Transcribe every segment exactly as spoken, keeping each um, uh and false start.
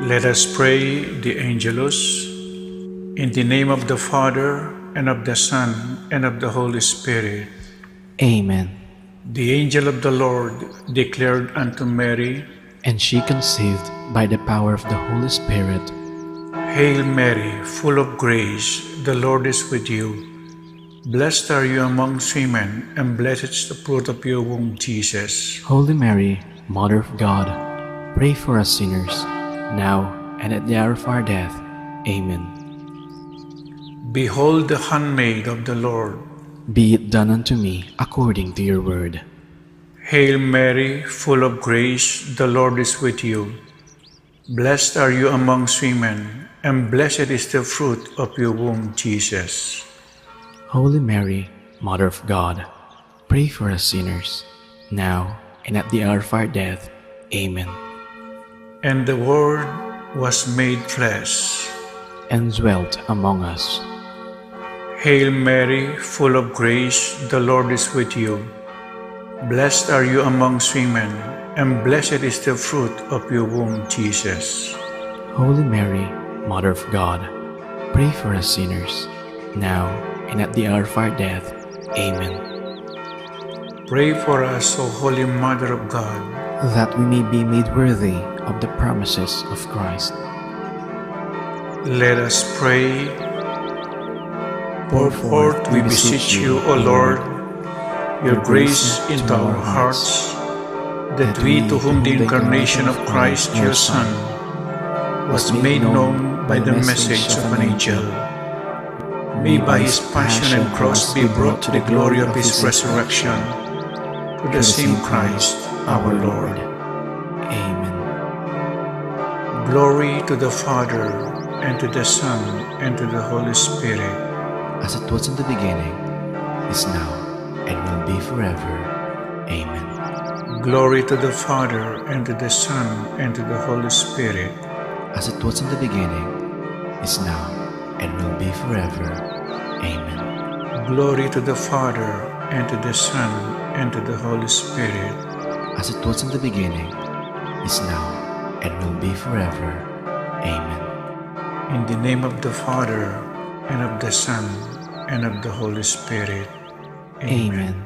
Let us pray the Angelus. In the name of the Father, and of the Son, and of the Holy Spirit. Amen. The angel of the Lord declared unto Mary, and she conceived by the power of the Holy Spirit. Hail Mary, full of grace, the Lord is with you. Blessed are you amongst women, and blessed is the fruit of your womb, Jesus. Holy Mary, Mother of God, pray for us sinners, now and at the hour of our death. Amen. Behold the handmaid of the Lord. Be it done unto me according to your word. Hail Mary, full of grace, the Lord is with you. Blessed are you amongst women, and blessed is the fruit of your womb, Jesus. Holy Mary, Mother of God, pray for us sinners, now and at the hour of our death. Amen. And the Word was made flesh and dwelt among us. Hail Mary, full of grace, the Lord is with you. Blessed are you amongst women, and blessed is the fruit of your womb, Jesus. Holy Mary, Mother of God, pray for us sinners, now and at the hour of our death. Amen. Pray for us, O Holy Mother of God, that we may be made worthy of the promises of Christ. Let us pray. Pour forth, we beseech you, O Lord, your grace into our hearts, that we, to whom the incarnation of Christ, your Son, was made known by the message of an angel, may by his passion and cross be brought to the glory of his resurrection, through the same Christ our Lord. Amen. Glory to the Father, and to the Son, and to the Holy Spirit. As it was in the beginning, is now, and will be forever. Amen. Glory to the Father, and to the Son, and to the Holy Spirit. As it was in the beginning, is now, and will be forever. Amen. Glory to the Father, and to the Son, and to the Holy Spirit. As it was in the beginning, is now, and will be forever. Amen. In the name of the Father, and of the Son, and of the Holy Spirit. Amen. Amen.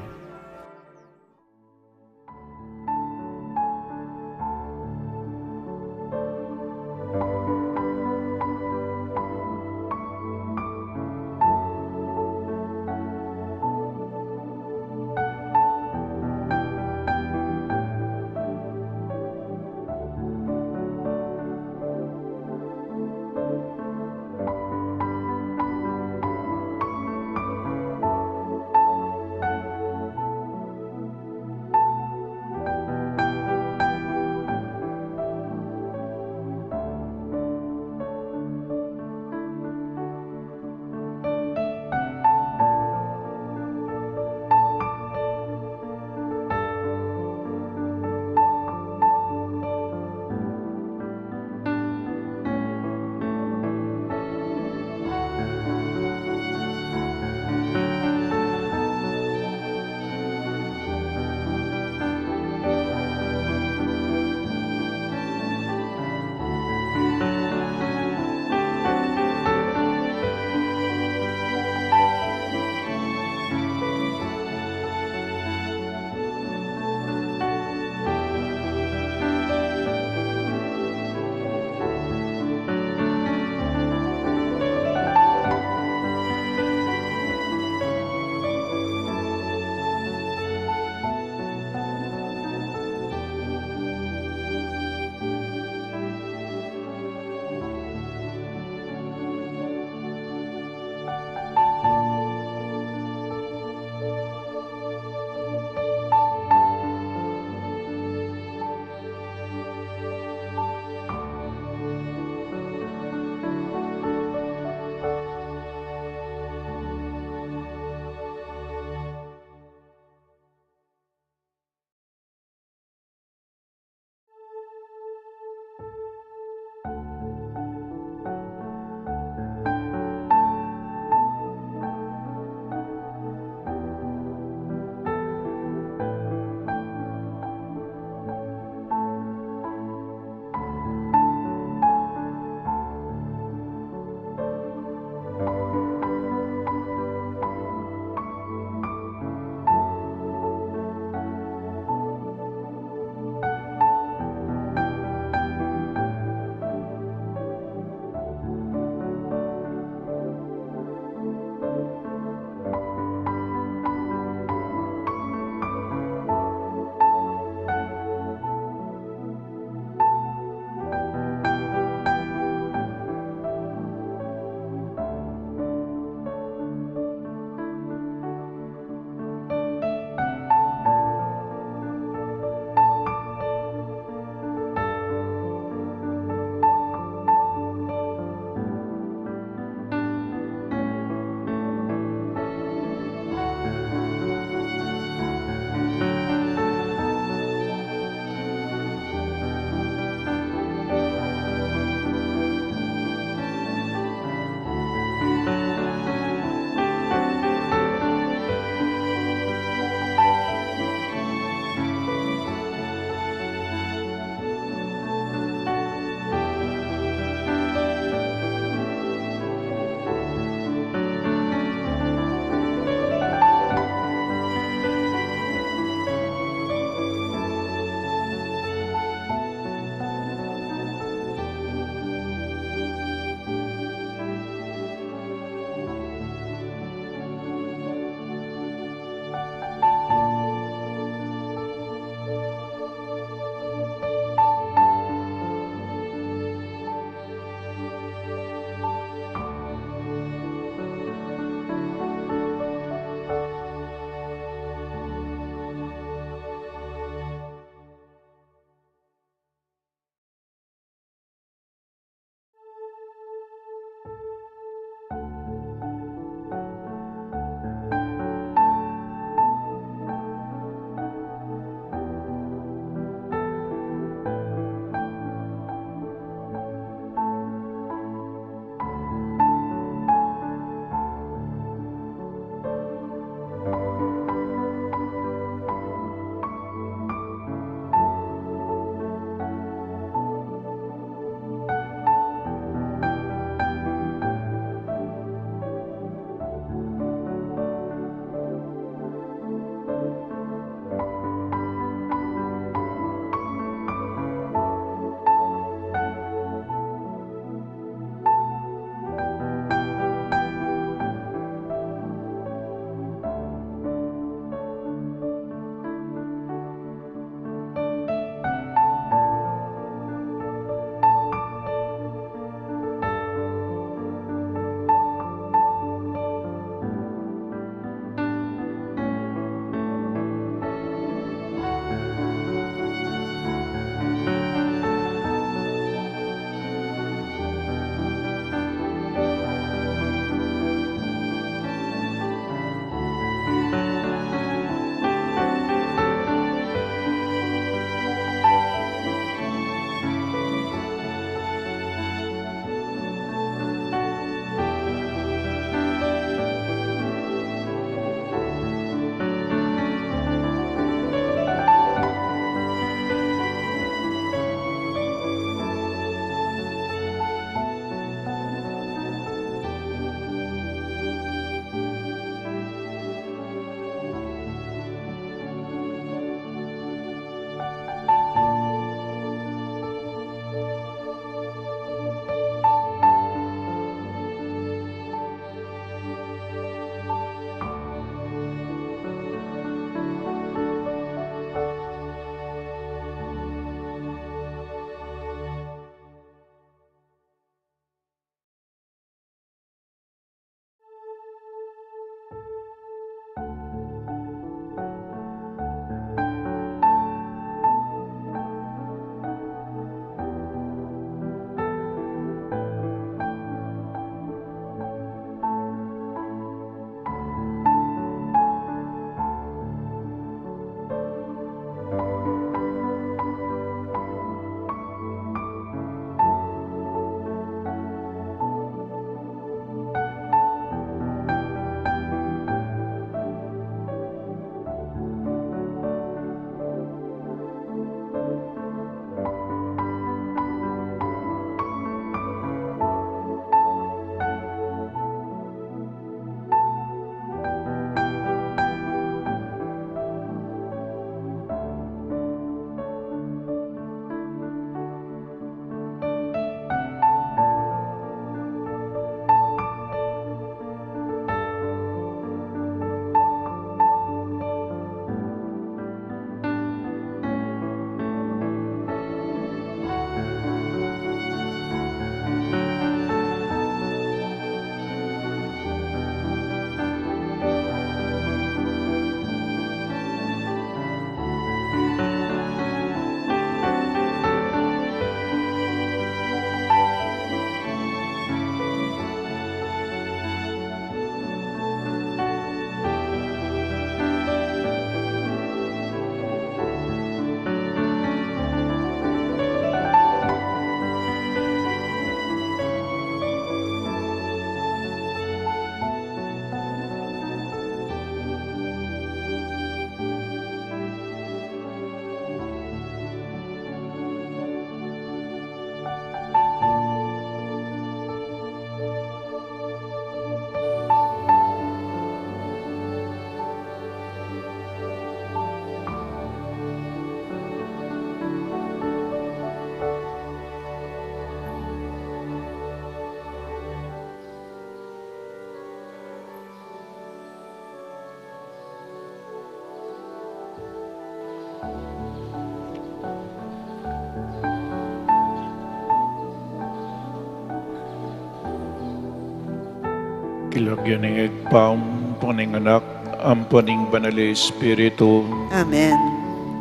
Lagyu ning Ibpa, ampo ning Anak, ampo ning Banal a Espiritu. Amen.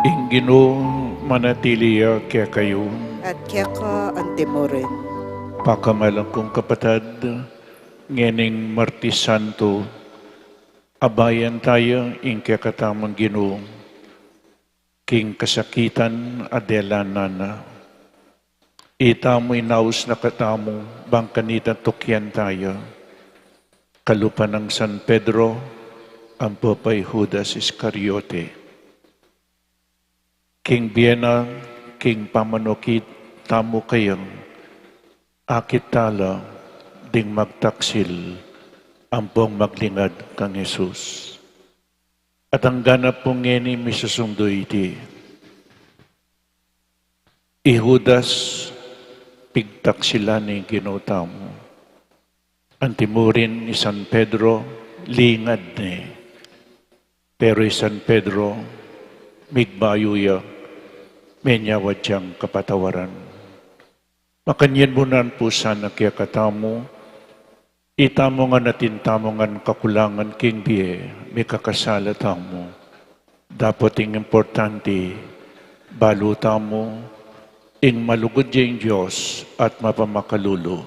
Ing Ginu manatili ya kekayu. At keka antimurin. Pakamalan kung kapatad, ngening Martes Santo, abayan taya ing kekatamung Ginu king kasakitan a delanan na. Itamu inaus na katamu, bang kanita tukian taya, kalupa nang San Pedro, ampo pa i Judas Iscariote. King bie na, king pamanukit tamu kaya, akit tala ding magtaksil ampong maglingad kang Jesus. At angga na pu ngeni misusundu iti. I Judas, pigtaksilan ne ing Ginu tamu. Antimurin i San Pedro, lingad ne. Pero i San Pedro, migbayu ya, menyawad yang kapatawaran. Makanyan mu naman pu sana kekatamu, itamu ngan atin tamu ngan kakulangan king bie, mikakasala tamu. Dapot ing importante, balu tamu, ing malugud ya ing Dios at mapamakalulu.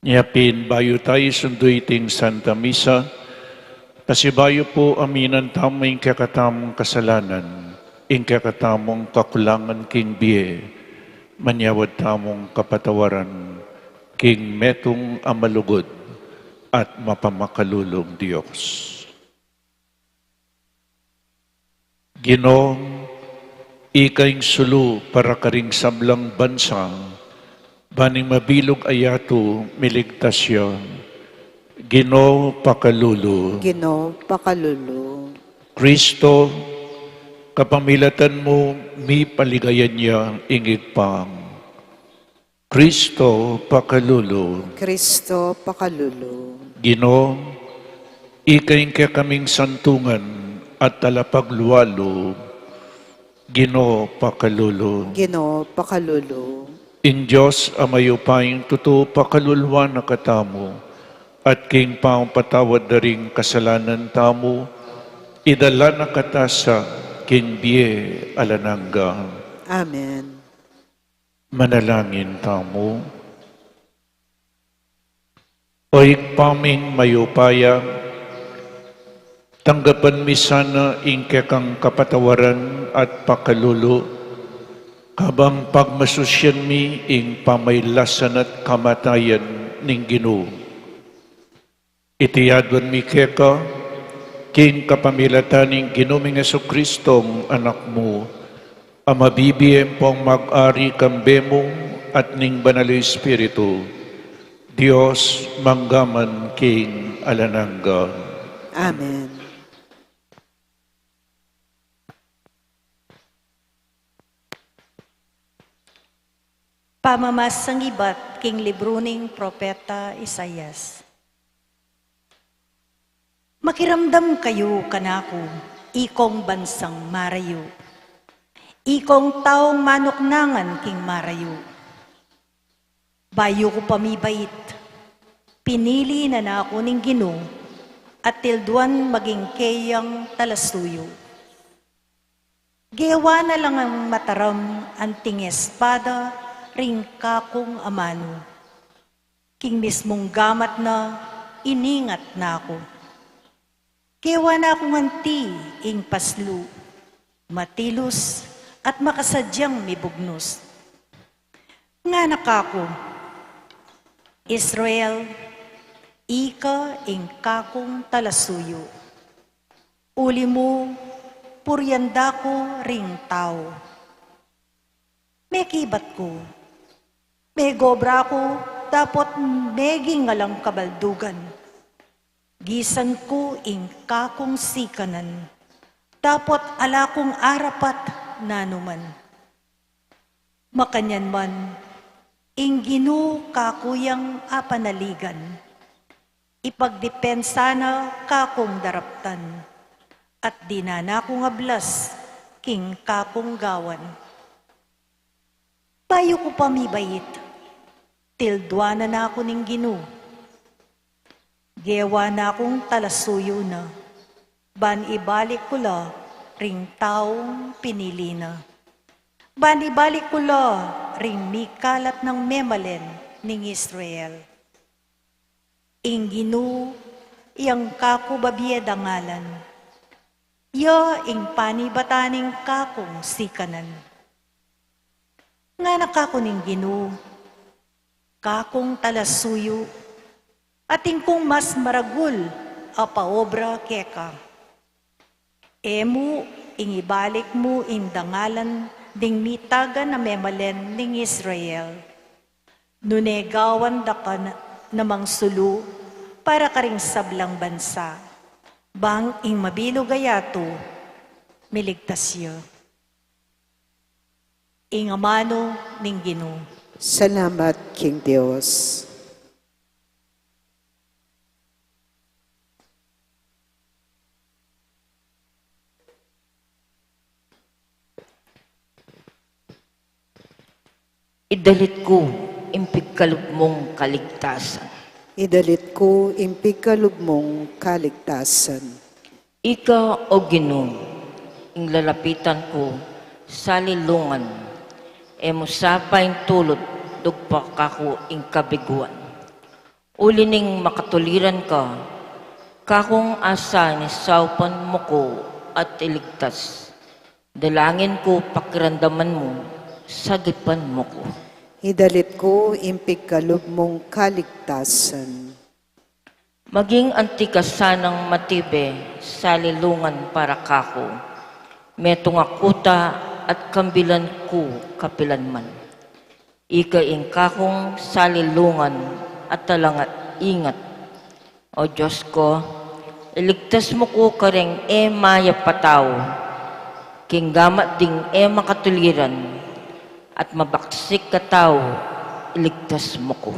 Nya pin bayu tayu sundu iting Santa Misa, pasibayu pu aminan tamu ing kekatamung kasalanan, ing kekatamung kakulangan king bie, manyawad tamung kapatawaran king metung a malugud at mapamakalulung Dios. Ginu, ika ing sulu para karing sablang bansa, ban ing mabilug a yatu miligtas ya. Ginu, pakalulu. Ginu, pakalulu. Kristo, kapamilatan mu, mipaligayan ya ing Ibpa. Kristo, pakalulu. Kristo, pakalulu. Ginu, ika ing kekaming santungan at talapaglualu. Ginu, pakalulu. Ginu, pakalulu. Ing Dios a mayupayang tutu pakaluluan na katamu, at king pamapatawad da ring kasalanan tamu, idala na kata sa king bie alang angga. Amen. Manalangin tamu. O Ibpa ming mayupaya, tanggapan mi sana ing kekang kapatawaran at pakalulu, kabang pagmasusyan mi ing pamailasan at kamatayan ning Ginu. Iti aduan mi keka, king kapamilatan ning Ginu ming Jesucristo, Anak mu, a mabibie ampong mag-ari kambe mu at ning Banal a Espiritu, Dios, mangga man king alang angga. Amen. Pamamasang ibat king libru ning Propeta Isaias. Makiramdam kayu kanaku, ikong bansang marayu, ikong taung manuknangan king marayu. Bayu ku pa mibait, pinili na naku ning Ginu, at tilduan maging keyang talasuyu. Gewa na lang nang mataram anting espada ring kakung amanu. King mismung gamat na iningat naku. Gewa na kung anti ing paslu, matilus, at makasadyang mibugnus. Ngana kaku, Israel, ika ing kakung talasuyu. Uli mu, purian da ku ring tau. Mekibat ku, megobra ku, dapot meging alang kabaldugan. Gisan ku ing kakung sikanan, dapot ala kung arapat nanuman. Makanyan man, ing Ginu kaku yang apanaligan, ipagdipensa na kakung daraptan, at dinan na kung ablas king kakung gawan. Bayu ku pa mibait, tilduan na naku ning Ginu. Gewa na kung talasuyu na, ban ibalik ku la ring taung pinili na, ban ibalik ku la ring mikalat nang memalen ning Israel. Ing Ginu, yang kaku babie dangalan, ya ing panibatan ning kakung sikanan. Ngana kaku ning Ginu, kakung talasuyu, atin kung mas maragul a paobra keka. E mu ing ibalik mu ing dangalan ding mitagan a memalen ning Israel. Nune gawan da ka na, namang sulu para karing sablang bansa, bang ing mabilug a yatu miligtas ya. Ing amanu ning Ginu. Salamat king Dios. Idalit ku ing pigkalub mung kaligtasan. Idalit ku ing pigkalub mung kaligtasan. Ika, o Ginu, ing lalapitan ku salilungan, e mu sa paintulut dugpa kaku ing kabiguan. Uli ning makatuliran ka, kakung asa ning saupan mu ku at iligtas. Dalangin ku pakiramdaman mu, sagipan mu ku. Idalit ku ing pigkalub mung kaligtasan. Maging anti ka sanang matibe salilungan para kaku, metung a kuta at kambilan ku kapilanman. Ika ing kakung salilungan at talang at ingat. O Dios ku, iligtas mu ku kareng e mayap a tau, king gamat ding e makatuliran at mabaksik a tau, iligtas mu ku.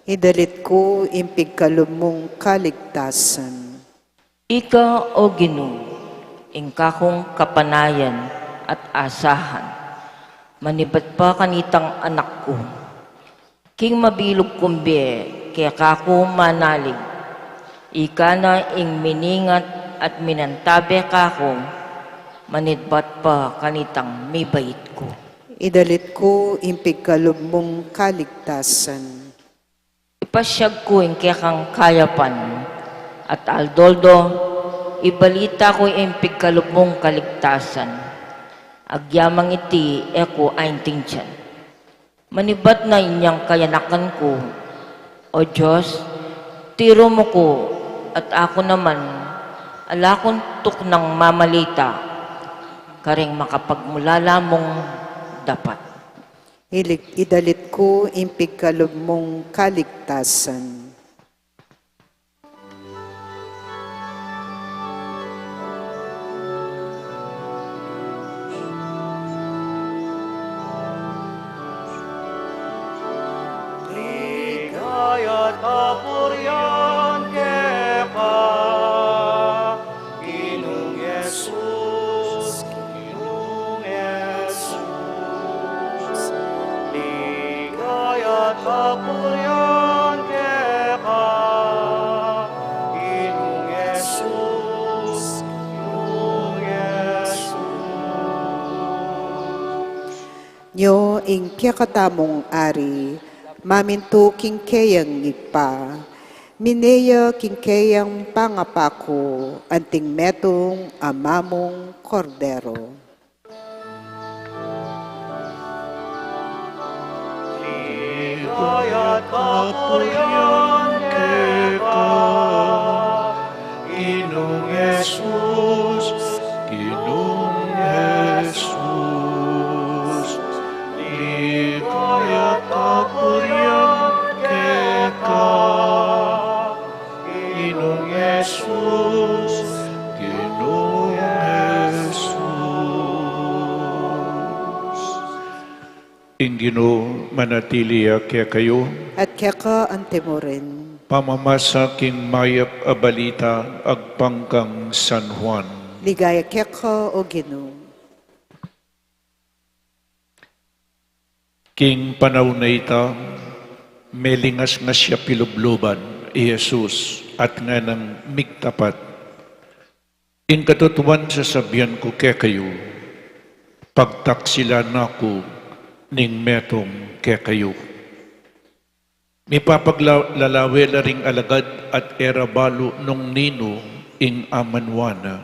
Idalit ku ing pigkalub mung kaligtasan. Ika, o Ginu, ing kakung kapanayan at asahan, manibat pa kanitang anak ku. King mabilug kung bie keka ku manalig, ika na ing miningat at minantabe kaku, manibat pa kanitang mibait ku. Idalit ku ing pigkalub mung kaligtasan. Ipasyag ku ing kekang kayapan, at aldo-aldo ibalita ku ing pigkalub mung kaligtasan. Agyamang iti e ku aintindian, manibat na inyang kayanakan ku. O Dios, tiru mu ku, at aku naman, ala kung tuknang mamalita kareng makapagmulala mung dapat. Ilig-, idalit ku ing pigkalub mung kaligtasan. Ligaya at kapurian keka, Ginung Jesus, Ginung Jesus, ligaya at kapurian keka, Ginung Jesus, Ginung Jesus. Nyo ing kekatamung Ari, mamintu king keyang Ibpa, mine ya king keyang pangapaku, anting metung a mamung Kordero. Ligaya at kapurian keka, Ginung Jesus, Ginung Jesus, ligaya at kapurian keka, Ginung Jesus, Ginung Jesus. Ing Ginu manatili ya kekayu. At keka antimurin. Pamamasa king mayap a balita agpang kang San Juan. Ligaya keka, o Ginu. King panaun a ita, melingasngas ya pilubluban i Jesus at nganang migtapat, "Ing katutuan sasabian ku kekayu, pagtaksilan na ku ning metung kekayu." Mipapaglalawe la ring alagad at e ra balu nung ninu ing amanuan na.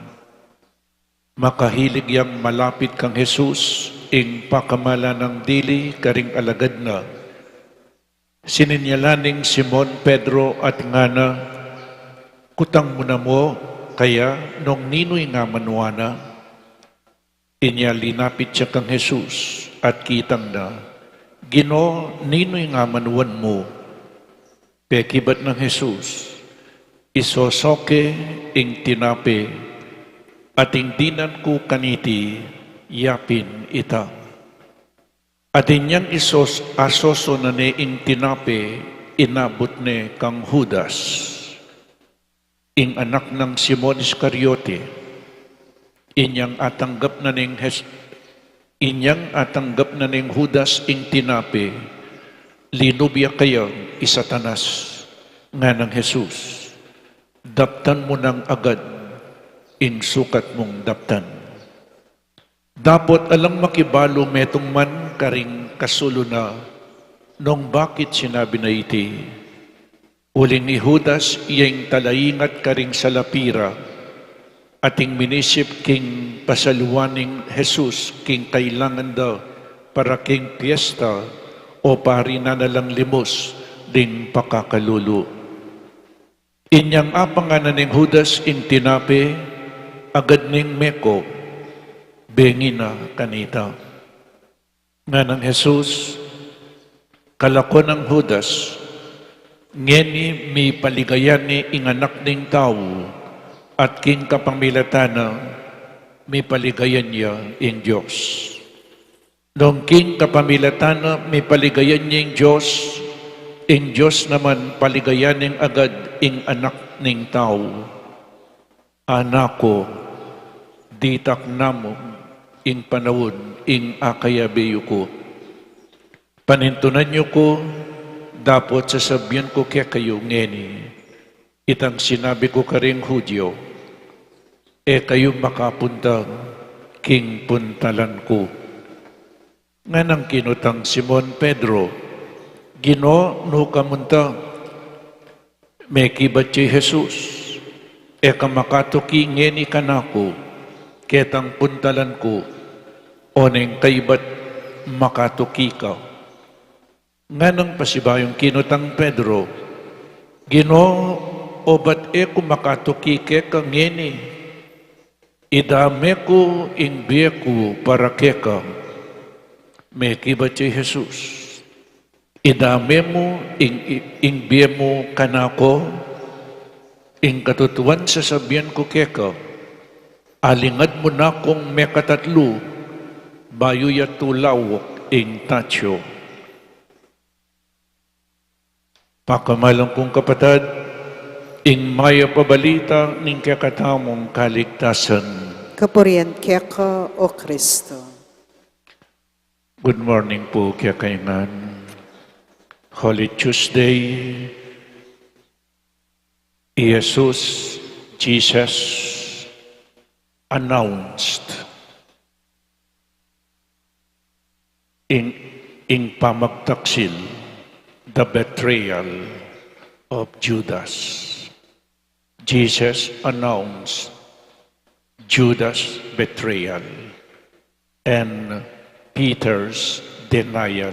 Makahilig yang malapit kang Jesus ing pakamalan nang dili karing alagad na. Sininyalan ning Simon Pedro at ngana, "Kutang mu na mu kaya nung ninu ing amanuan na?" Inya linapit ya kang Jesus at kitang na, "Ginu, ninu ing amanuan mu?" Pekibat nang Jesus, "Isosoke ing tinape at ing dinan ku kaniti, yapin ita." At inyang isos-, asoso na ne ing tinape, inabut ne kang Judas, ing anak nang Simon Iscariote. Inyang atanggap na ning Hes-, inyang atanggap na ning Judas ing tinape, linub ya kaya i Satanas, nganang Jesus, "Daptan mu nang agad ing sukat mung daptan." Dapot alang makibalu metung man karing kasulu na nung bakit sinabi na iti. Uling i Judas ya ing talaingat karing salapira, at ing minisip king pasaliwan ning Jesus king kailangan da para king piesta, o parinan na lang limus ding pakakalulu. Inyang apangan na ning Judas ing tinape, agad ning meko, "Bengi na kanita." Nganang Jesus, "Kalako nang Judas, ngeni mipaligayan ne ing Anak ning Tau, at king kapamilatan na, mipaligayan ya ing Dios." Nung king kapamilatan na mipaligayan ya ing Dios, ing Dios naman paligayan neng agad ing Anak ning Tau. Anak ku, ditak namu ing panaun ing akayabe yu ku. Panintunan yu ku, dapot sasabian ku kekayu ngeni, itang sinabi ku karing Judio, e kayu makapunta king puntalan ku. Nganang kinutang Simon Pedro, Ginu, nu ka munta? Mekibat ya i Jesus, e ka makatuki ngeni kanaku, ketang puntalan ku, oneng kaybat makatuki ka. Nganang pasibayung kinutang Pedro, Ginu, obat e ku makatuki keka ngeni, idame ku ing bie ku para keka. Mekibat ya i Jesus, idame mu ing, ing bie mu kanaku, ing katutuan sasabian ku keka, alingad mu nakung mekatatlu, bayu ya tulauk ing tatsu. Pakamalan kung kapatad, ing mayap a balita ning kekatamung kaligtasan. Kapurian keka, O Kristo. Good morning pu kekayu ngan. Holy Tuesday, i Jesus, Jesus announced ing, ing pamagtaksil, the betrayal of Judas. Jesus announced Judas' betrayal and Peter's denial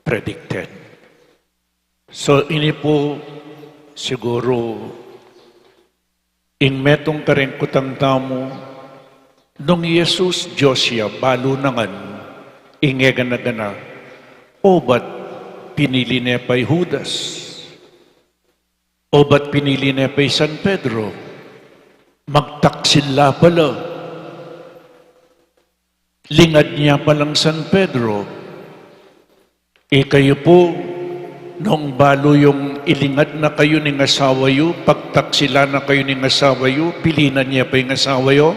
predicted. So, ini pu siguru ing metung karing kutang tamu, nung i Jesus Dios ya, balu na ngan ing e gana-gana, obat pinili ne pa i Judas? Obat pinili ne pa i San Pedro? Magtaksil la pala. Lingad ne palang San Pedro. Ikayu pu, nung balu yung ilingad na kayu ning asawa yu, pagtaksilan na kayu ning asawa yu, pilinan ne pa ing asawa yu?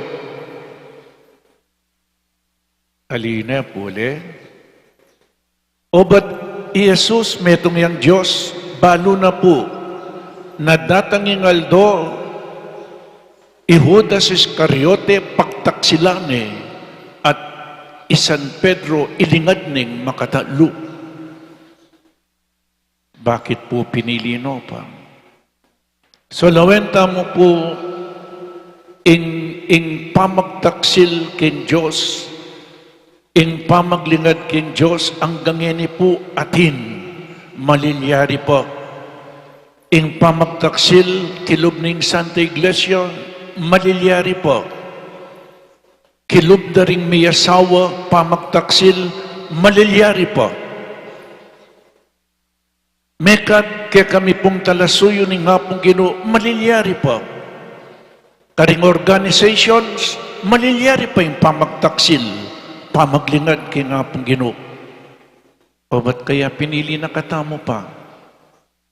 Ali ne pu, le? Obat i Jesus, metung yang Dios, balu na pu, Na datang ing aldo, i Judas Iscariote pagtaksilan ne, at i San Pedro ilingad neng makatatlu. Bakit pu pinili no pa? So, lawen tamu pu ing, ing pamagtaksil king Dios, ing pamaglingad king Dios, anggang ngeni pu atin, malilyari pa. Ing pamagtaksil kilub ning Santa Iglesia, malilyari pa. Kilub da ring miyasawa, pamagtaksil, malilyari pa. Mekad kekami pung talasuyu ning Apung Ginu, malilyari pa. Karing organizations, malilyari pa ing pamagtaksil, pamaglingad king Apung Ginu. Obat kaya pinili na katamu pa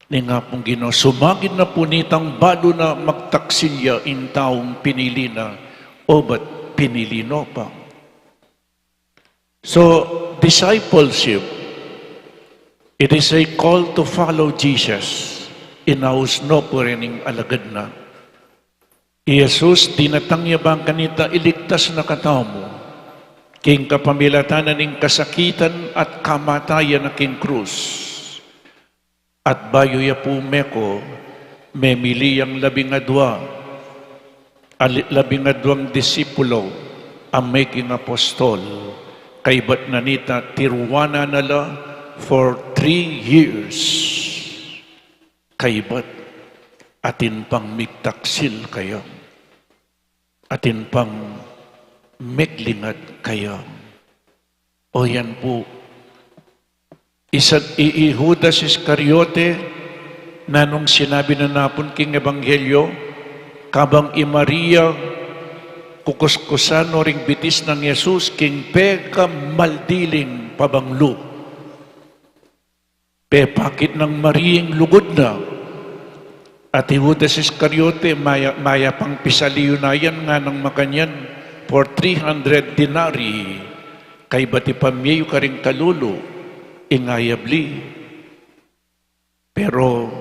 ning Apung Ginu? Sumagid na pu nitang balu na magtaksil ya ing taung pinili na, obat pinili no pa. So, discipleship, it is a call to follow Jesus. Inaus no pu reng alagad na. I Jesus, dinatang ya bang kanita iligtas na katamu king kapamilatan na ning kasakitan at kamatayan na king krus. At bayu ya pu meko, memili yang labing adua, ali-, labing aduang disipulo, a meging apostol, kaybat na nita tiruanan na la for three years. Kaybat, atin pang migtaksil kaya, atin pang meglingad kaya. O yan pu, isa't i, i Judas Iscariote, nanung sinabi na napun king Ebanghelyo, kabang i Maria kukuskusan no ring bitis nang Jesus king pekamaldiling pabanglu. Pepakit nang Maria ing lugud na. At i Judas Iscariote, maya, mayap pang pisaliu na yan, nganang makanyan, for three hundred denarii, kaybat ipamie yu karing kalulu, ing ayabli. Pero,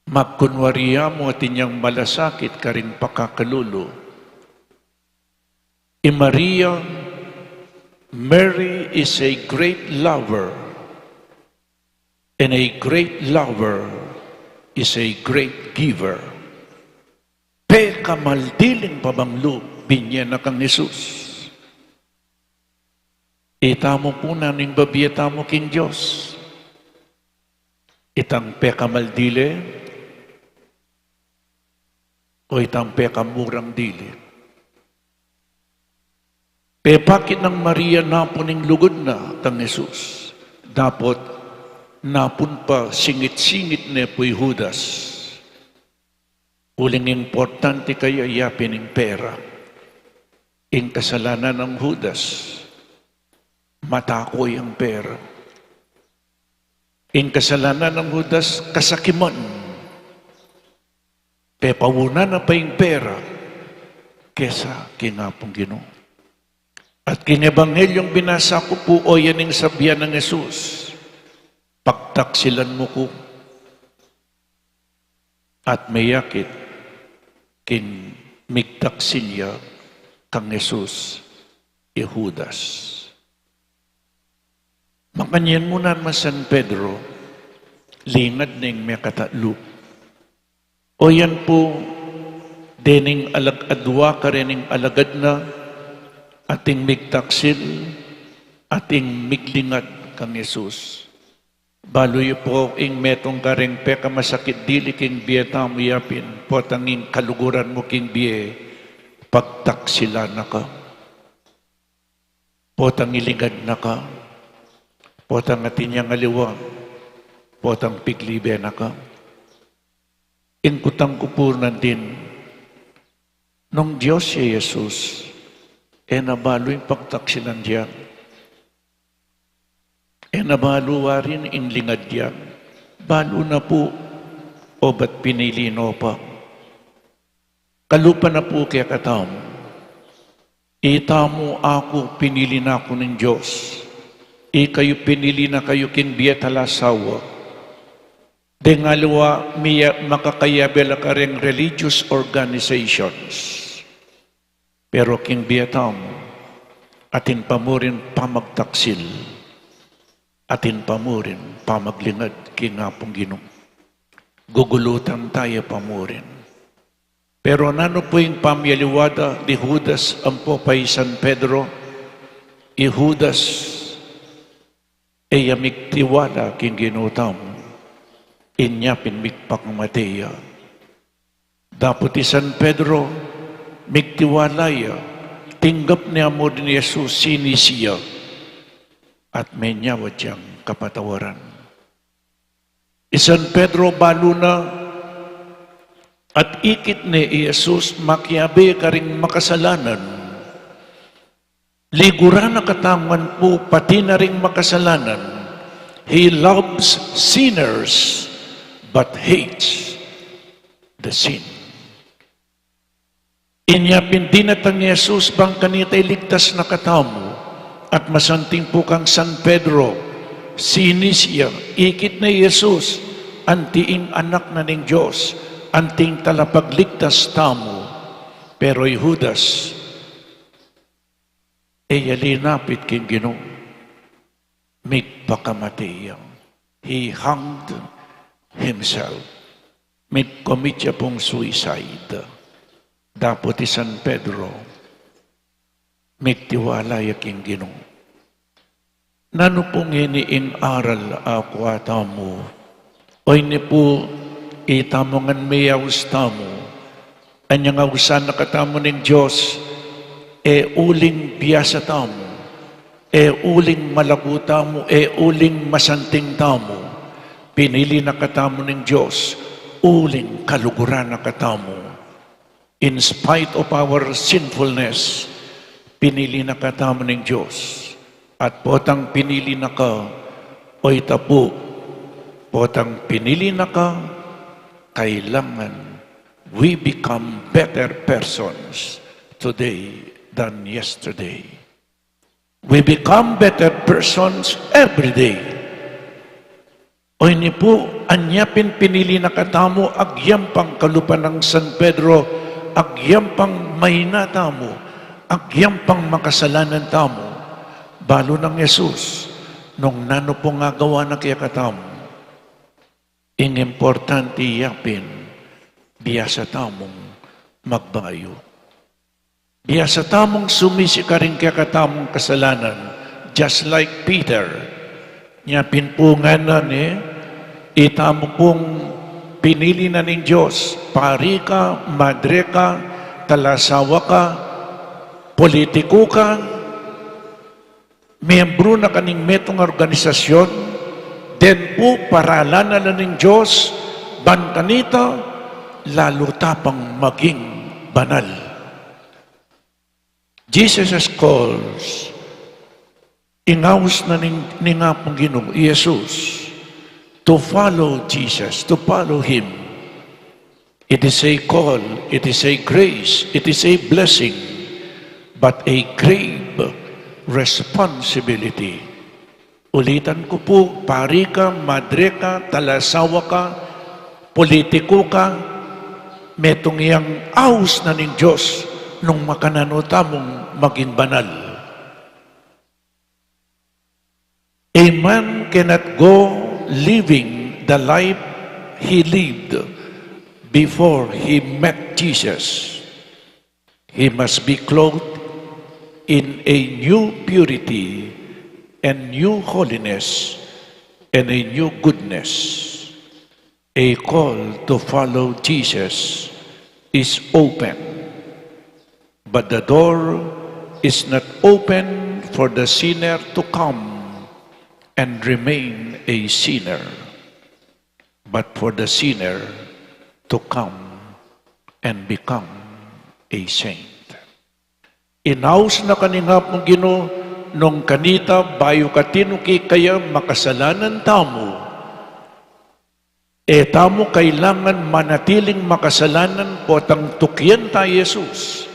magkunwari ya mu atin yang malasakit karing pakakalulu. I Maria, Mary is a great lover, and a great lover is a great giver. Pekamaldiling pabanglu, binie na kang Jesus. Itamu pu, nanu ing babie tamu king Dios? Itang pekamaldili o itang pekamurang dili? Pepakit nang Maria napun ing lugud na kang Jesus. Dapot napun pa singit-singit ne pu i Judas. Uling importante kaya ya pin ing pera. Ing kasalanan nang Judas, matako yang pera. Ing kasalanan nang Judas, kasakiman. Pepauna na pa ing pera kesa king Apung Ginu. At king Ebanghelyung binasa ku pu, o yan ing sabian nang Jesus, pagtaksilan mu ku. At meyakit king migtaksil ya kang Jesus i Judas. Makanyan mu naman San Pedro, lingad neng mekatatlu. O yan pu, dening alag-, adua karening alagad na, ating migtaksil, ating miglingad kang Jesus. Balu yu pu ing metung kareng pekamasakit dili king bie tamu yapin, potang ing kaluguran mu king bie, pagtaksilan na ka. Potang ilingad na ka, potang atin yang aliwa, potang piglibe na ka. Ing kutang ku pu nandin, nung Dios ya i Jesus, e na balu ing pagtaksilan dia. E na balu warin ing lingad dia. Balu na pu, obat pinili no pa. Kalupa na pu kekatamu. Itamu, aku, pinili na ku ning Dios. Ikayu, pinili na kayu king bie at alang asawa. Deng aliwa, miya-, makakayabe la kareng religious organizations. Pero king bie tamu, atin pa mu rin pamagtaksil, atin pa mu rin pamaglingad king Apung Ginu. Gugulutan taya pa mu rin. Pero nanu pu ing pamialiwa da di Judas ampo pa i San Pedro? I Judas, e ya migtiwala king Ginu tamu, inya pin migpakamate ya. Dapot i San Pedro, migtiwala ya, tinggap ne mu rin i Jesus, sinisi ya, at menyawad yang kapatawaran. I San Pedro balu na, at ikit ne i Jesus makiabe karing makasalanan. Liguran na katamu ngan pu pati na ring makasalanan. He loves sinners but hates the sin. Inya pin dinatang i Jesus bang kanita iligtas na katamu, at masanting pu kang San Pedro, sinisi ya, ikit ne i Jesus, anti ing Anak na ning Dios, anti ing Talapagligtas tamu. Pero i Judas, e ya linapit king Ginu, migpakamate ya. He hanged himself. Mig-commit ya pung suicide. Dapot i San Pedro, migtiwala ya king Ginu. Nanu pu ngeni ing aral a kua tamu? Oyni pu, itamu ngan miyaus tamu. Anyang ausan na katamu ning Dios, e uling biasa tamu, e uling malagu tamu, e uling masanting tamu. Pinili na katamu ning Dios uling kaluguran na katamu. In spite of our sinfulness, pinili na katamu ning Dios. At potang pinili na ka, oy tapu, potang pinili na ka, kailangan we become better persons today than yesterday. We become better persons every day. Oyni pu, anya pin pinili na katamu, agyang pang kalupa nang San Pedro, agyang pang maina tamu, agyang pang makasalanan tamu. Balu nang Jesus, nung nanu pung agawa na kekatamu. Ing importante ya pin, biasa tamung magbayu. Biasa tamung sumisi karing kekatamung kasalanan, just like Peter. Nya pin pu ngana ne, itamu pung pinili na ning Dios, pari ka, madre ka, talasawa ka, politiku ka, miyembru na kaning metung a organisasyon, den pu paralan na la ning Dios, ban kanita, lalu ta pang maging banal. Jesus calls, ing aus na ning, ning Apung Ginu, i Jesus, to follow Jesus, to follow Him. It is a call, it is a grace, it is a blessing, but a grave responsibility. Ulitan ku pu, pari ka, madre ka, talasawa ka, politiku ka, metung yang aus na ning Dios nung makananu tamung maging banal. A man cannot go living the life he lived before he met Jesus. He must be clothed in a new purity and new holiness and a new goodness. A call to follow Jesus is open, but the door is not open for the sinner to come and remain a sinner, but for the sinner to come and become a saint. Inaus na ka ning Apung Ginu, nung kanita bayu ka tinuki kaya makasalanan tamu. E tamu kailangan manatiling makasalanan potang tukian ta i Jesus.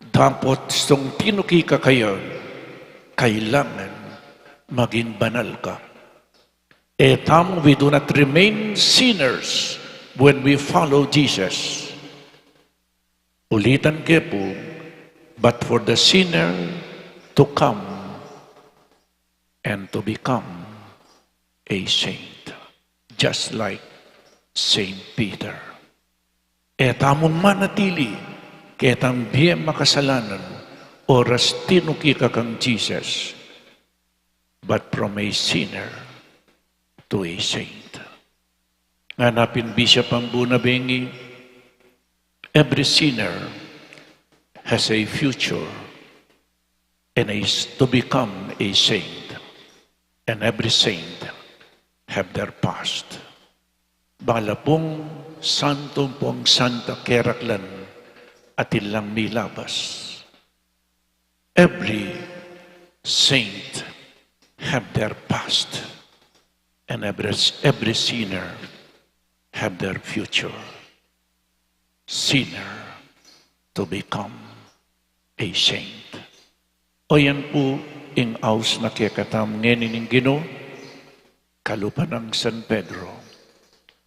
Dapot sung tinuki ka kaya, kailangan maging banal ka. E tamu, we do not remain sinners when we follow Jesus. Ulitan ke pu, but for the sinner to come and to become a saint, just like Saint Peter. E tamung manatili ketang bie makasalanan oras tinuki ka kang Jesus, but from a sinner to a saint. Ngana pin Bishop Ambuna bengi, every sinner has a future and is to become a saint, and every saint have their past. Bala pung santo, pung santa keraklan atin lang milabas. Every saint have their past, and every, every sinner have their future. Sinner to become a saint. O yan pu ing aus na kekatam ngeni ning Ginu, kalupa nang San Pedro,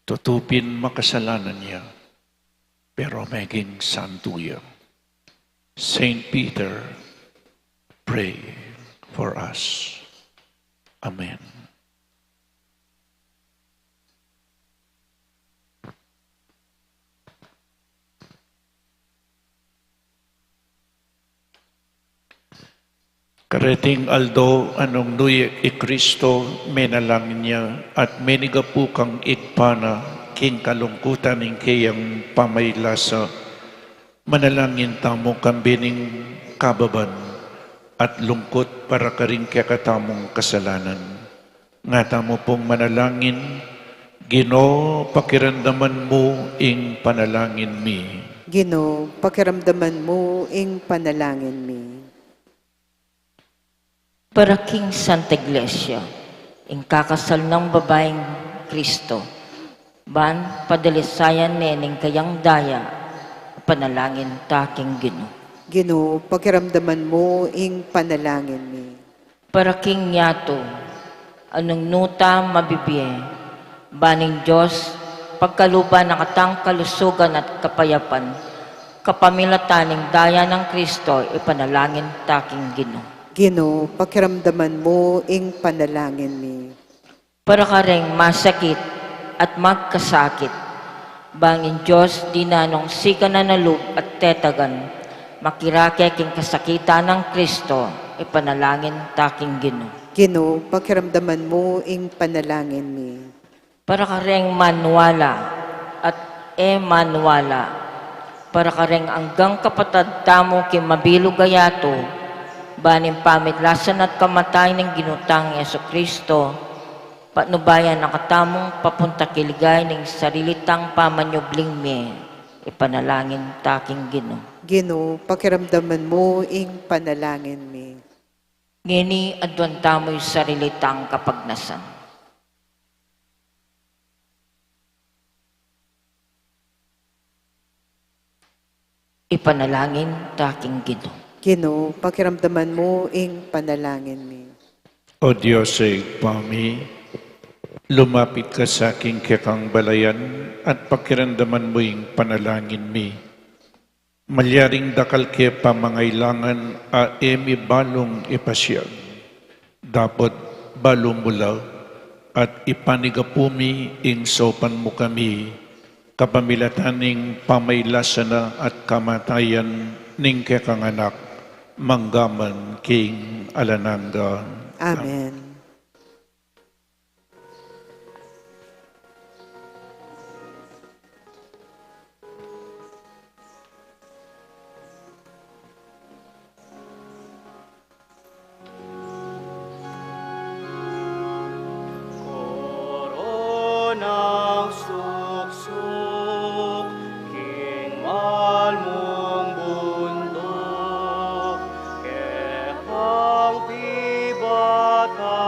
tutu pin makasalanan ya, pero meging santu ya. Saint Peter, pray for us. Amen. Kareting aldo a nung nu ya i Kristo, menalangin ya at menigapu kang Ibpa na king kalungkutan ning keyang pamaylasa. Manalangin tamu kambe ning kababan at lungkut para karing kekatamung kasalanan. Nga tamu pung manalangin, Ginu, pakiramdaman mu ing panalangin mi. Ginu, pakiramdaman mu ing panalangin mi. Para king Santa Iglesia, ing kakasal nang babaing Kristo, ban padalisayan ne ning kayang daya, panalangin ta king Ginu. Ginu, pakiramdaman mu ing panalangin mi. Para king yatu, a nung nu ta mabibie, ban ing Dios pagkaluban na katang kalusugan at kapayapan, kapamilatan ning daya nang Kristo, ipanalangin ta king Ginu. Ginu, pakiramdaman mu ing panalangin mi. Para kareng masakit at magkasakit, bang ing Dios dina nung sikanan a lub at tetagan, makirake king kasakitan nang Kristo, ipanalangin ta king Ginu. Ginu, pakiramdaman mu ing panalangin mi. Para kareng maniwala at e maniwala, para kareng anggang kapatad tamu king mabilug a yatu, ban ing pamaglasan at kamatayan ning Ginu tang Jesucristo, patnubayan na katamung papunta king ligaya ning sarili tang pamanyubling mie, ipanalangin ta king Ginu. Ginu, pakiramdaman mu ing panalangin mi. Ngeni aduan tamu ing sarili tang kapagnasan. Ipanalangin ta king Ginu. Ginu, pakiramdaman mu ing panalangin mi. O Dios a Ibpa mi, lumapit ka sa king kekang balayan at pakiramdaman mu ing panalangin mi. Malyaring dakal ke pamangailangan a e mi balung ipasiag, dapot balu mu la at ipanigapu mi ing saupan mu kami, kapamilatan ning pamaylasa na at kamatayan ning kekang Anak, manggaman king alang angga. Amen. Koronang suksuk king malmung bunduk, kekang pibata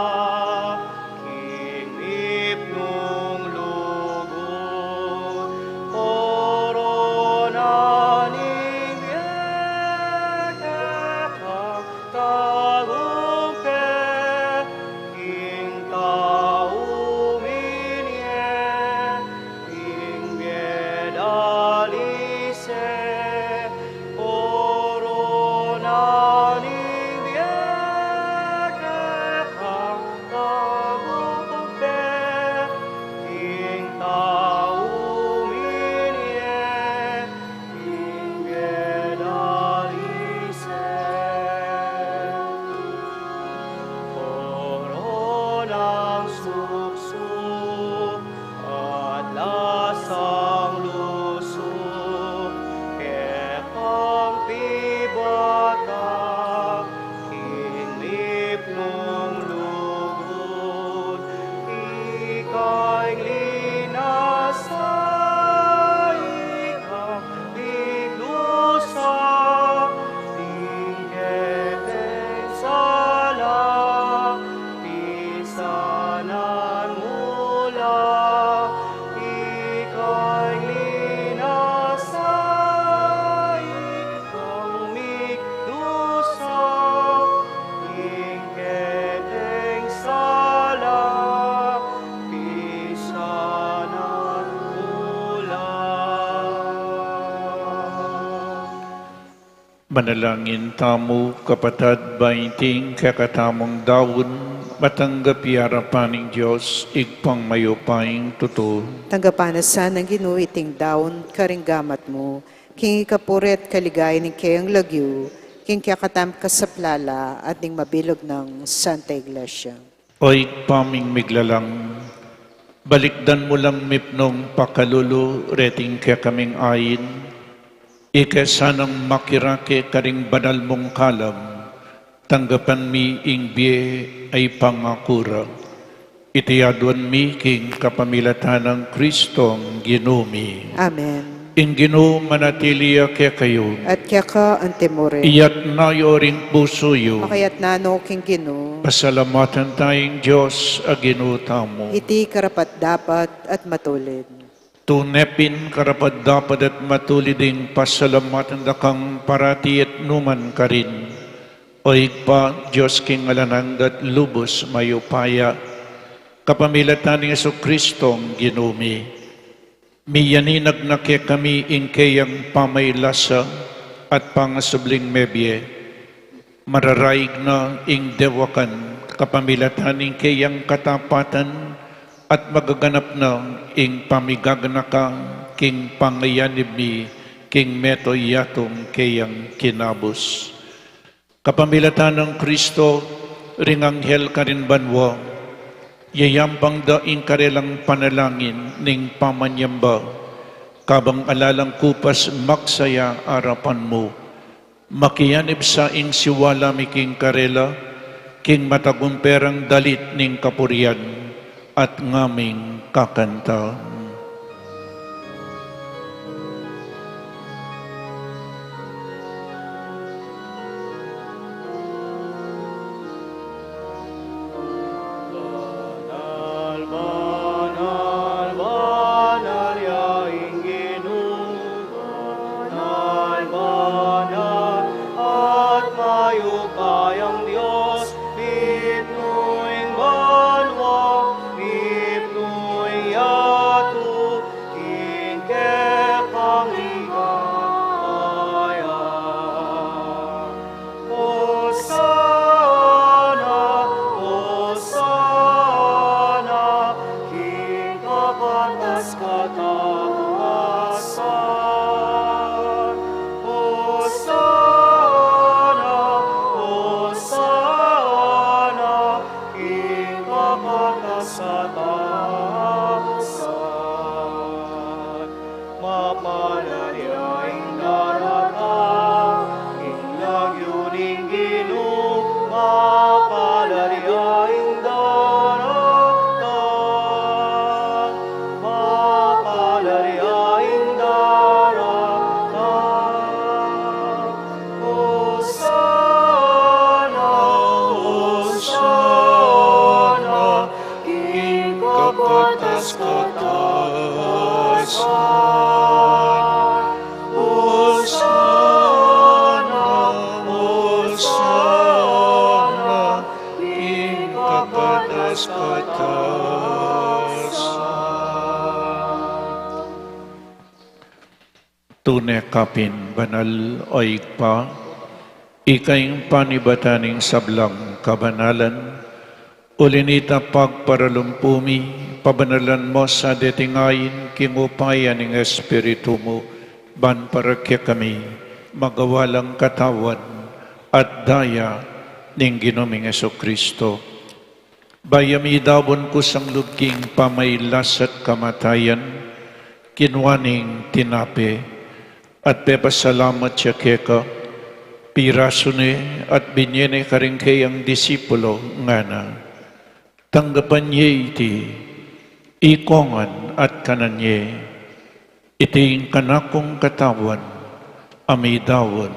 Manalangin tamu, kapatad, ba iting kekatamung daun, matanggap ya arapan ning Dios, Ibpang mayupayang tutu. Tanggapan na sa ning Ginu iting daun karing gamat mu, king ikapuri at kaligayan ning keyang lagyu, king kekatamung kasaplalan at ning mabilug nang Santa Iglesia. O Ibpa ming miglalang, balikdan mu lang mipnung pakalulu reting kekaming ain, ika sanang makirake karing banal mung kalam, tanggapan mi ing bie a ipangaku ra. Iti aduan mi king kapamilatan nang Kristong Ginu mi. Amen. Ing Ginu manatili ya kekayu. At keka antimurin. Iyatna yu ring pusu yu. Makayatna no king Ginu. Pasalamatan taya ing Dios a Ginu tamu. Iti karapat-dapat at matulid. Tune pin karapat-dapat at matulid ing pasalamatan da kang parati at nukarin man, O Ibpa, Dios king alang angga at lubus mayupaya, kapamilatan nang Jesucristo a Ginu mi. Miyaninag na kekami ing keyang pamaylasa at pangasubling mebie. Mararaig na ing dewakan kapamilatan ning keyang katapatan at magaganap na ing pamigaganaka king pangayanib mi king mabilug a yatung keyang kinabus. Kapamilatan nang Kristo, ring anghel karin banua, yayampang da ing karelang panalangin ning pamanyamba, kabang ala lang kupas magsaya arapan mu. Makiyanib sa ing siwala mi king karela, king matagumpe rang dalit ning kapurian, at ngaming kakanta. Banal, banal, banal ya ing Ginu, banal, banal, at mayupayang Dios, mipnu ing banua, mipnu ing yatu, king kekang ligaya. Hosana, Hosana, king kapatas-katasan. Hosana, Hosana, king kapatas-katasan. Mapalad ya ing daratang king lagyu ning Ginu, mapalad ya ing daratang, mapalad ya ing daratang. Hosana, Hosana, king kapatas-katasan. Hosana, Hosana, king kapatas-katasan. Tune ka pin banal, O Ibpa, ika ing panibatan ning sablang kabanalan. Uli nita pagparalumpu mi, pabanalan mu sa deting ain king upaya ning Espiritu mu, ban para kekami magawa lang katawan at daya ning Ginu ming Jesucristo. Bayu mi daun kusang lub king pamailas at kamatayan, kinua ne ing tinape, at pepasalamat ya keka, pirasu ne at binye ne karing keyang disipulo, ngana: Tanggapan ye iti, ikongan at kanan ye, iti ing kanakung katawan, a midaun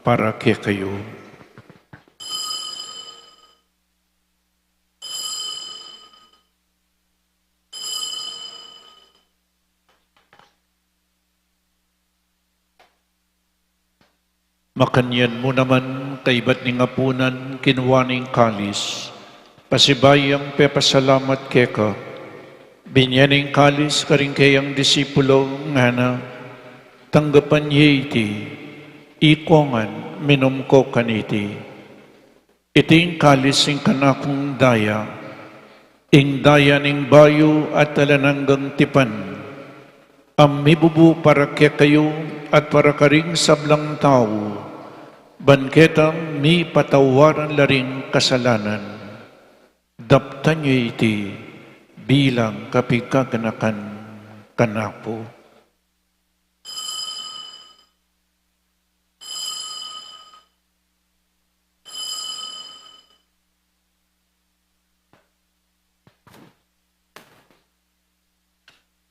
para kekayu. Makanyan mu naman, kaibat ning apunan, kinua ne ing kalis, pasibayu yang pepasalamat keka, binye ne ing kalis karing keyang disipulo, ngana: Tanggapan ye iti, Ikongan, minum ko kaniti. Iti ing kalis ning kanakung daya, ing daya ning bayu at alang anggang tipan, a mibubu para kekayu at para karing sablang tau, ban ketang mipatawaran la ring kasalanan. Daptan yu iti bilang kapigkaganakan kanaku.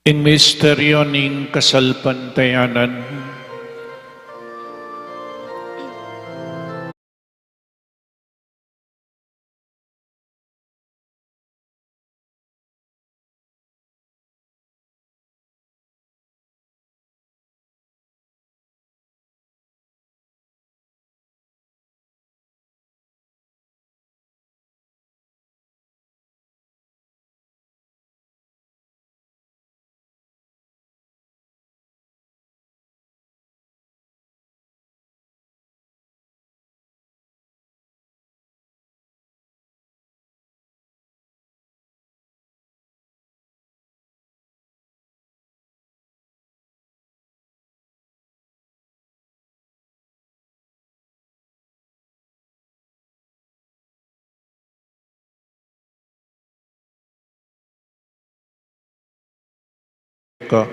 Ing misteryo ning kasalpantayanan. Ka,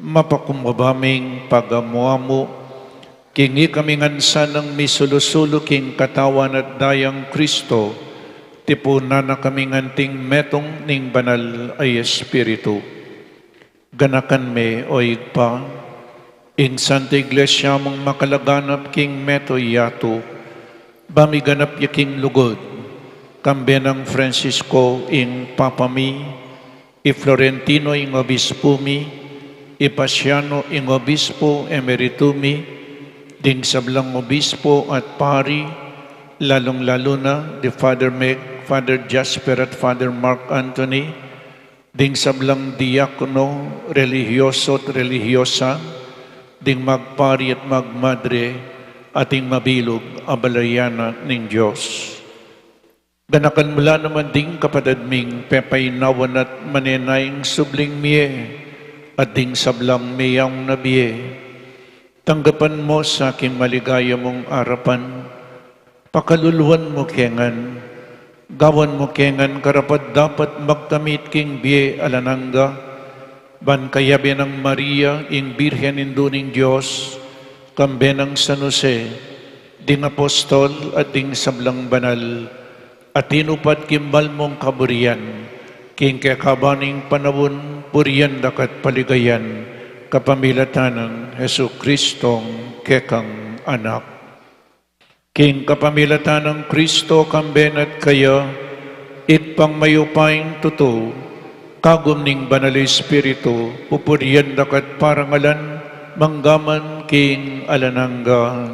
mapakumbaba ming pagamu-amu, king ikami ngan sanang misulu-sulu king katawan at dayang Kristo, tipunan na kami ngan king metung ning Banal a Espiritu. Ganakan me, o Ibpa, ing Santa Iglesia mung makalaganap king meto yatu, ba miganap ya king lugud, kambe nang Francisco ing Papa mi, i Florentino ing Obispo mi, i Paciano ing Obispo Emerito mi, ding sablang Obispo at Pari, lalung-lalu na di Father Meg, Father Jasper at Father Mark Anthony, ding sablang diakono, relihiyoso at relihiyosa, ding magpari at magmadre, at ding mabilug a balayan na ning Dios. Ganakan mu la naman ding kapatad ming pepainawan at manenayang subling mie, at ding sablang meyaun na bie. Tanggapan mu sa king maligaya mung arapan, pakaluluan mu ke ngan, gawan mu ke ngan karapat-dapat magkamit king bie alang angga, ban kayabe nang Maria, ing Birhen Indu ning Dios, kambe nang San Jose, ding apostol at ding sablang banal, a tinupad king banal mung kaburian, king kekaban ning panaun, purian da ka at paligayan, kapamilatan nang Jesucristong kekang Anak. King kapamilatan nang Kristo, kambe na at kaya, Ibpang mayupayang tutu, kagum ning Banal Espiritu, pupurian da ka at parangalan, mangga man king alang angga.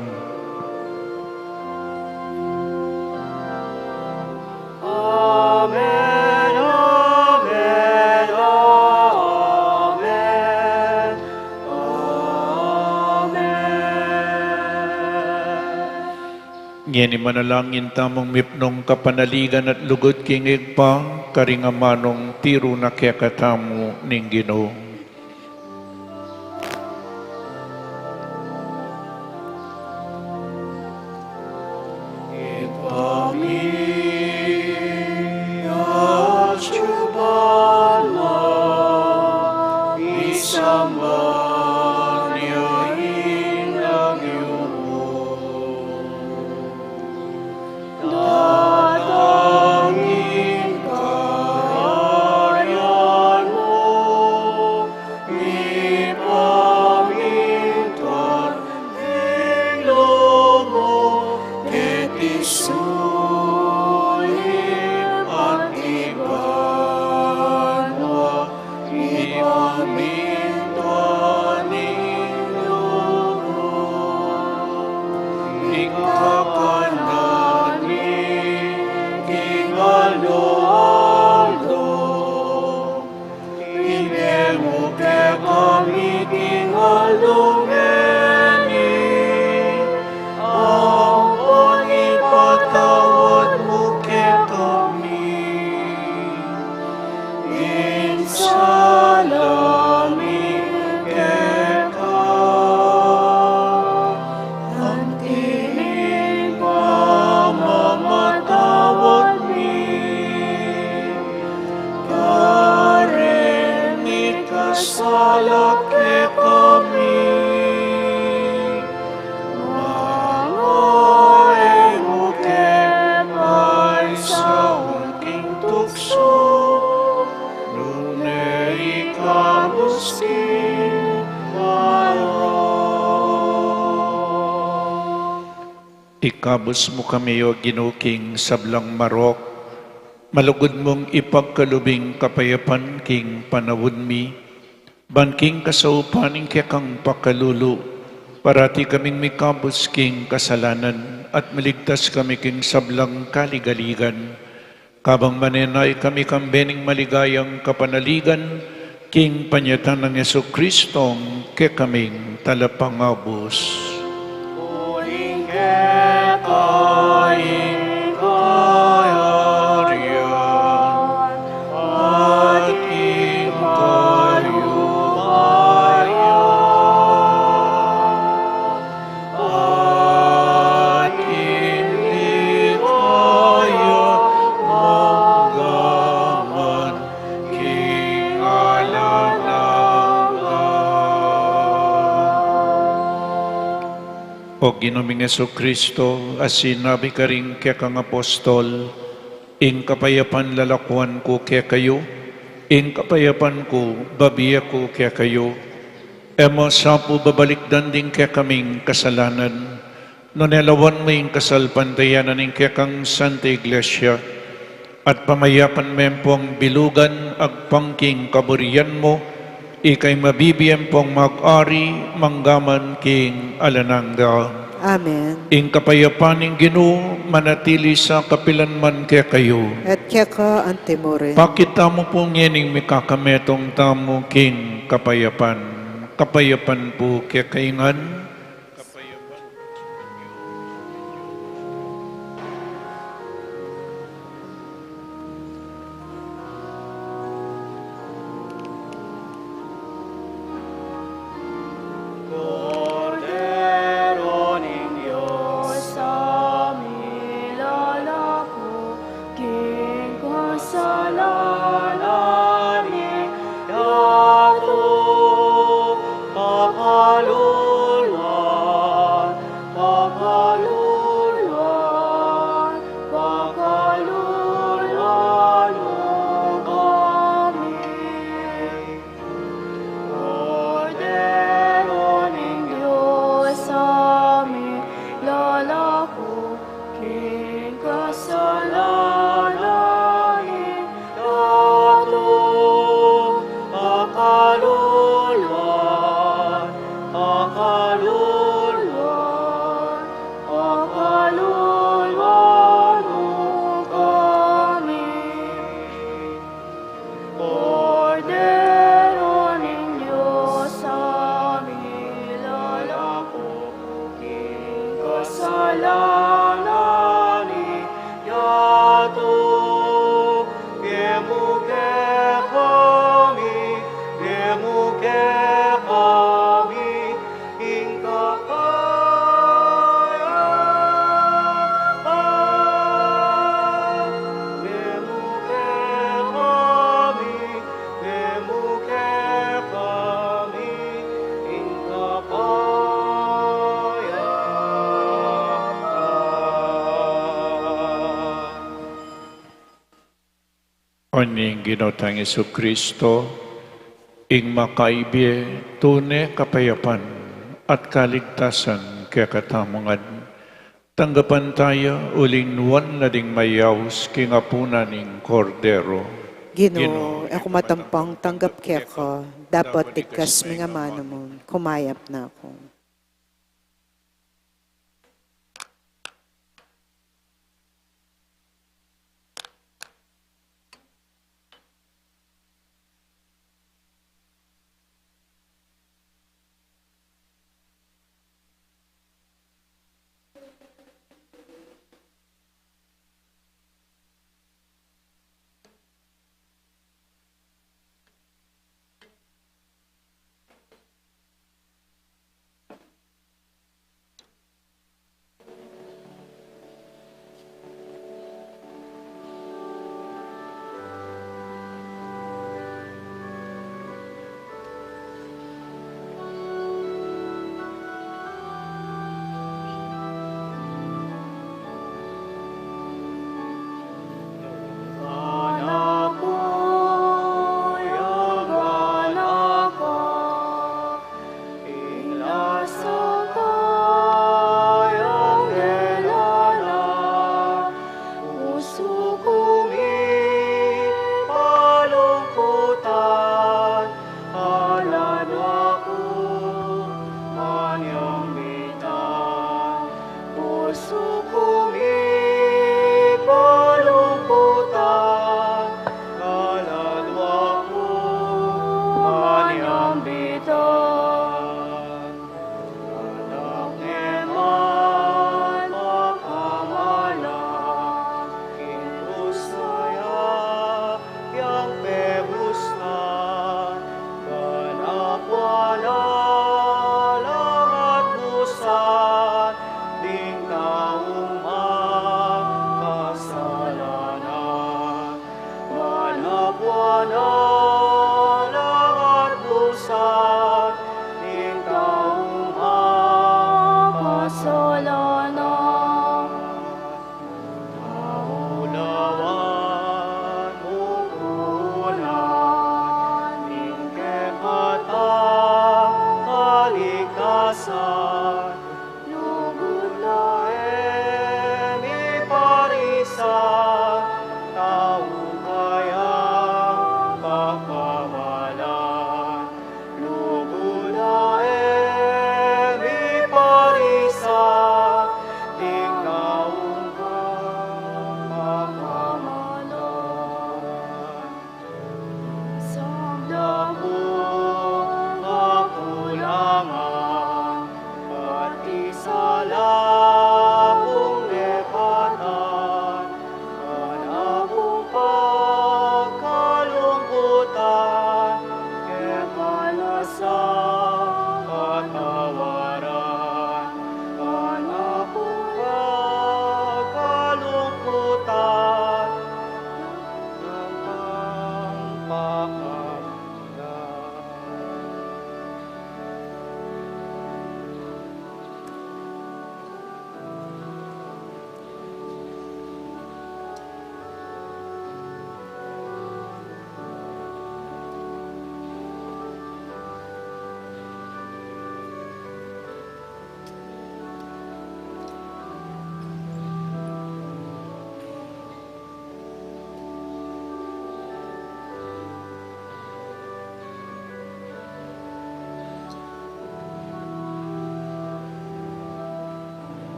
Amen, amen, amen, amen. Ngeni manalangin tamung mipnung kapanaligan at lugud king Ibpa, karing amanung tiru na kekatamu ning Ginu. Ibpa mi, atsu ka banua, misamban ya ing lagyu mu. Datang ing kayarian mu, mipamintuan ing lub mu, keti sulip anti banua. Mipamintuan ing lub mu, ing kakanan mi king aldo-aldo, ibie mu kekami king aldo ngeni, Ikabus mu kami, O Ginu, king sablang marok, malugud mung ipagkalub ing kapayapan king panaun mi, ban king kasaupan ning kekang pakalulu, parati kaming mikabus king kasalanan at maligtas kami king sablang kaligaligan. Kabang manenaya kami kambe ning maligayang kapanaligan, king panyatang nang Jesucristong kekaming Talapangabus. Uling keka ing kayarian, at ing kayupayan, at ing ligaya manggaman king alang angga. O Ginu ming Jesucristo, a sinabi karing kekang apostol, "Ing kapayapan lalakuan ku kekayu, ing kapayapan ku babie ku kekayu." E mu sa pu babalikdan ding kekaming kasalanan, nune lawan mu ing kasalpantayanan ning kekang Santa Iglesia, at pamayapan me pung bilugan agpang king kaburian mu, ika ing mabibie pung mag-ari manggaman king alang angga. Amen. Ing kapayapan ning Ginu manatili sa kapilan man kekayu. At keka antimurin. Pakit tamu pu ngening mikakametung tamu king kapayapan. Kapayapan pu kekayu ngan. Kordero ning Dios, a milalaku king kasalanan ning yatu, pakaluluan, pakaluluan, pakaluluan mu kami. Kordero ning Dios, a milalaku king kasalanan ning yatu, pakaluluan, pakaluluan, pakaluluan mu kami. Kordero ning Dios, a milalaku king kasalanan ning yatu, bie mu kekami, bie mu kekami ing kapayapan. Bie mu kekami, bie mu kekami ing kapayapan. O ning Ginu tang Jesucristo, ing makaibie, tune kapayapan at kaligtasan kekatamu ngan. Tanggapan taya uling nuan na ding mayaus king apunan ning Kordero. Ginu, e ku matampang tanggap keka, dapot tigkas mu ing amanu mu, kumayap na ku.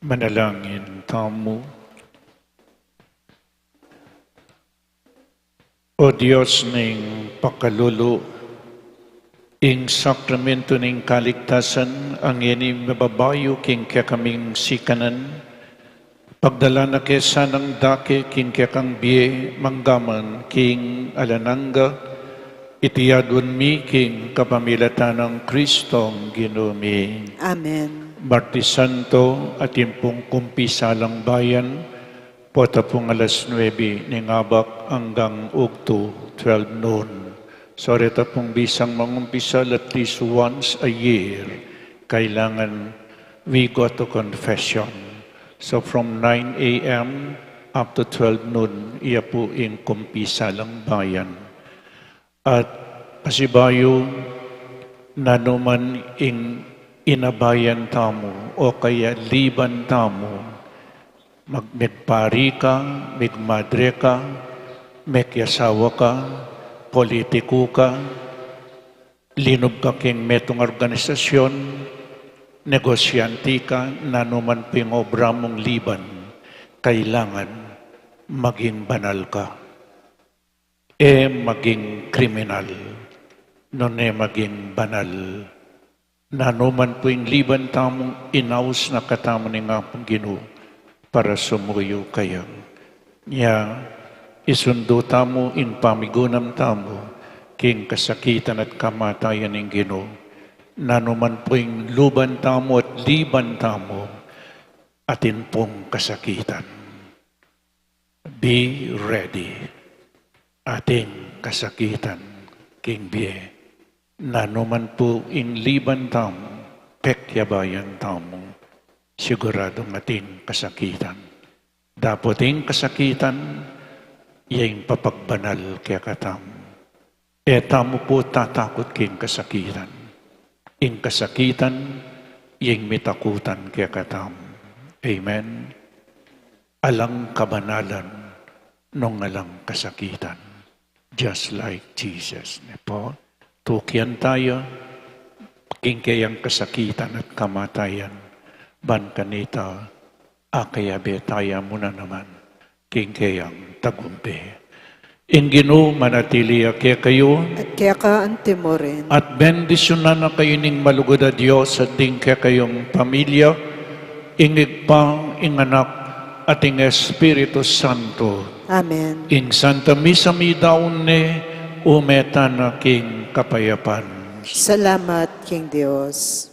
Manalangin tamu. O Dios ning pakalulu, ing sakramentu ning kaligtasan, a ngeni mibabayu king kekaming sikanan, pagdala na ke sanang dake king kekang bie manggaman king alang angga, iti adwan mi king kapamilatan nang Kristong Ginu mi. Amen. Marti Santo, atin pung kumpisalang bayan, pota pung alas nuebe ning abak anggang ugtu, twelve noon. So, reta pung bisang mangumpisal, at least once a year, kailangan we go to confession. So, from nine a m up to twelve noon, iya pu ing kumpisalang bayan. At pasibayu, nanu man ing inabayan tamu o kaya liban tamu, mag-, megpari ka, megmadre ka, mekiasawa ka, politiku ka, linub ka king metung organisasyon, negosyante ka, nanu man pu ing obra mung liban, kailangan maging banal ka. E maging kriminal, nune maging banal. Nanu man pu ing liban tamung inaus na katamu ning Apung Ginu para sumuyu kaya. Nya, isundu tamu ing pamigunam tamu king kasakitan at kamatayan ning Ginu. Nanu man pu ing luban tamu at liban tamu, atin pung kasakitan. Be ready. Atin kasakitan king bie. Nanu man pu ing liban tamu, pekyabayan tamu, siguradung atin kasakitan. Dapot ing kasakitan, ya ing papagbanal kekatamu. E tamu pu tatakut king kasakitan. Ing kasakitan, ya ing mitakutan kekatamu. Amen. Alang kabanalan nung alang kasakitan. Just like Jesus, ne pu. Tukian taya king keyang kasakitan at kamatayan, ban kanita akayabe taya mu na naman king keyang tagumpe. Ing Ginu manatili ya kekayu. At keka anti mu rin. At bendisyunan na kayu ning malugud a Dios at ding kekayung pamilya, ing Ibpa, ing Anak, at ing Espiritu Santo. Amen. Ing Santa Misa midaun ne, ume tana king kapayapan. Salamat king Dios.